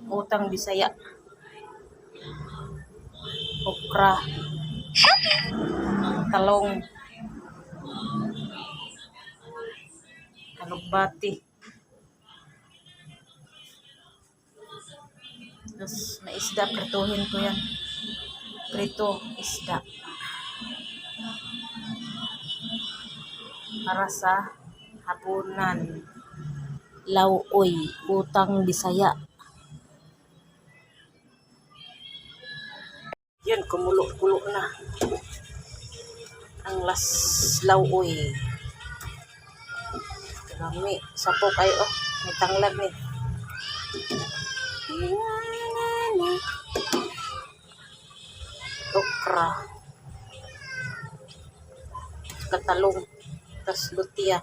Utang Bisaya. Okra. Talong. Alugbati. Tapos may isda, prituhin ko yan. Prito, isda. Para sa hapunan. Lauoy, utang Bisaya. Yun, kumulo-kulo na. Ang las lauoy. Lami. Sapo kayo, oh. May tanglad ni. Okra. Katalong. Tas lutia.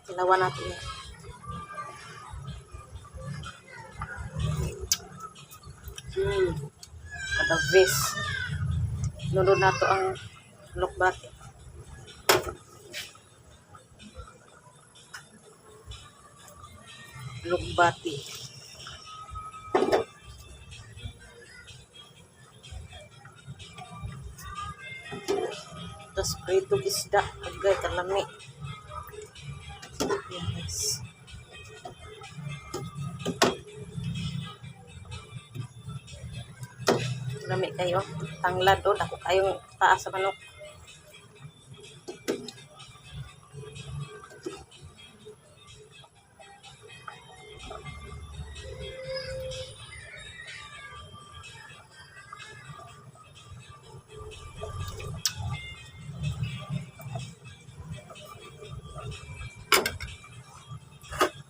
Kilawan natin yan. Kadavis. Nunod nato ang lukbati. Lugbati. Tapos prito isda. Agay, kalami. Yan, guys. Lami kayo. Tanglad, oh. Dako kayong taas sa manok.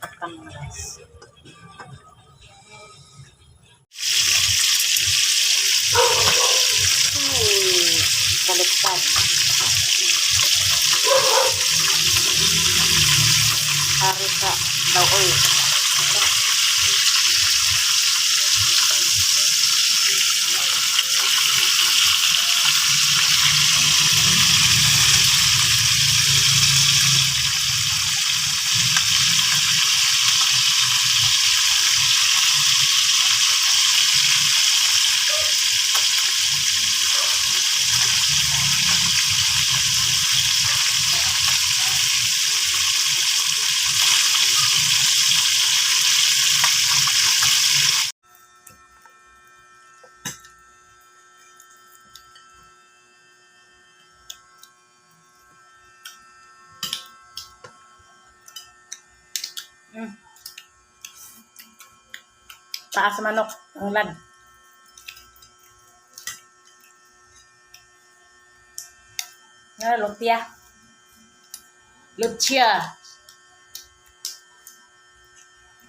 Takam, mga guys. Ay, baliktad. Hari sa lauoy. Taas sa manok. Tanglad. Nga, lumpia. Lucia.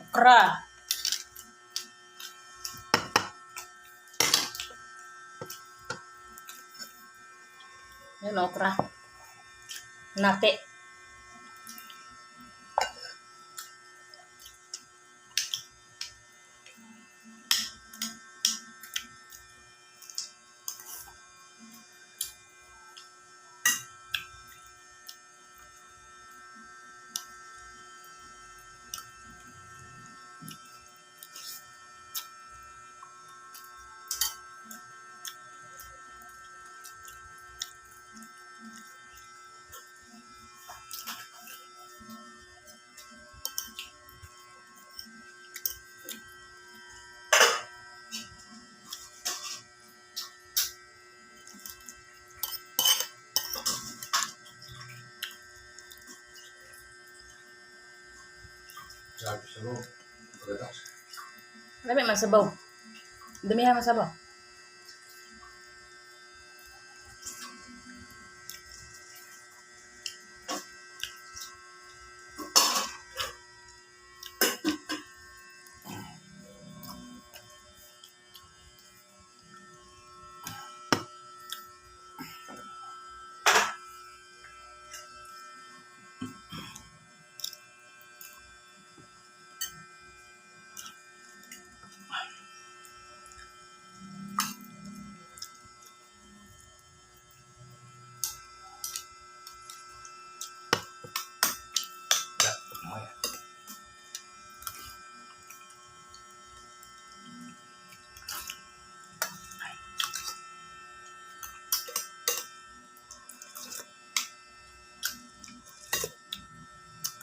Okra. Yan, okra. Nate. Sabi sa loob. Pagkatas. Dami man sabaw. Damihan man sabaw.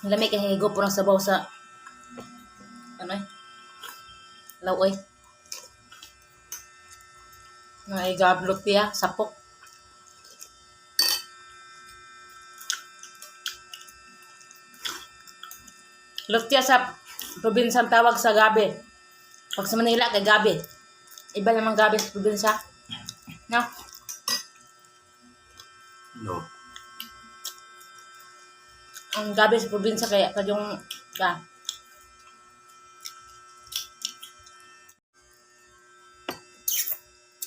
Lami kay higo po ng sabaw sa ano eh? Lawoy. Ay gablot niya, sapok. Lutia sa probinsya ang tawag sa gabi. Pag sa Manila, kay gabi. Iba namang gabi sa probinsya. No? No. Ang gabi sa probinsya kaya kayong ka.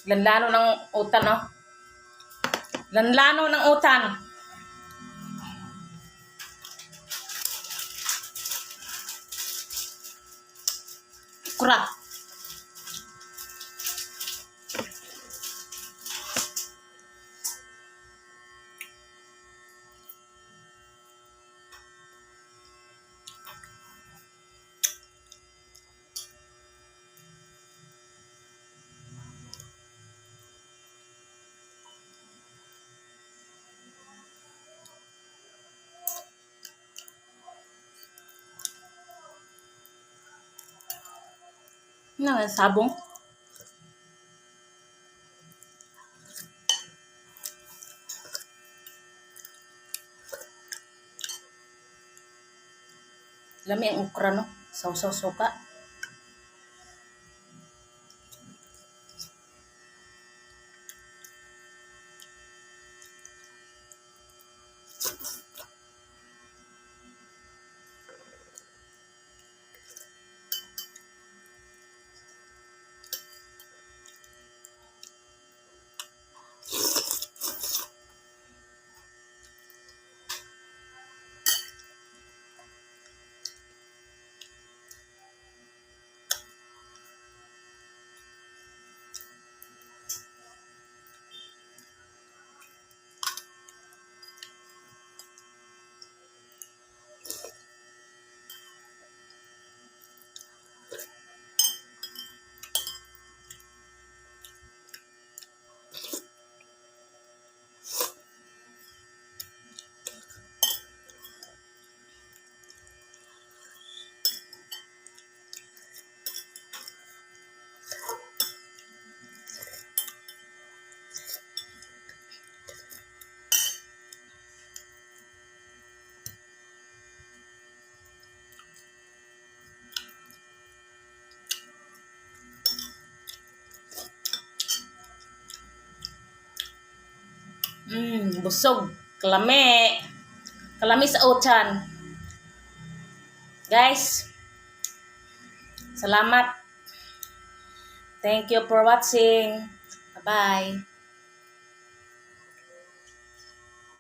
Lanlano ng utan, no? Lanlano ng utan. Kura. Ano, sabong? Lami ang okra, no? Sausaw suka. Busog. Kalami. Kalami sa utan. Guys, salamat. Thank you for watching. Bye-bye.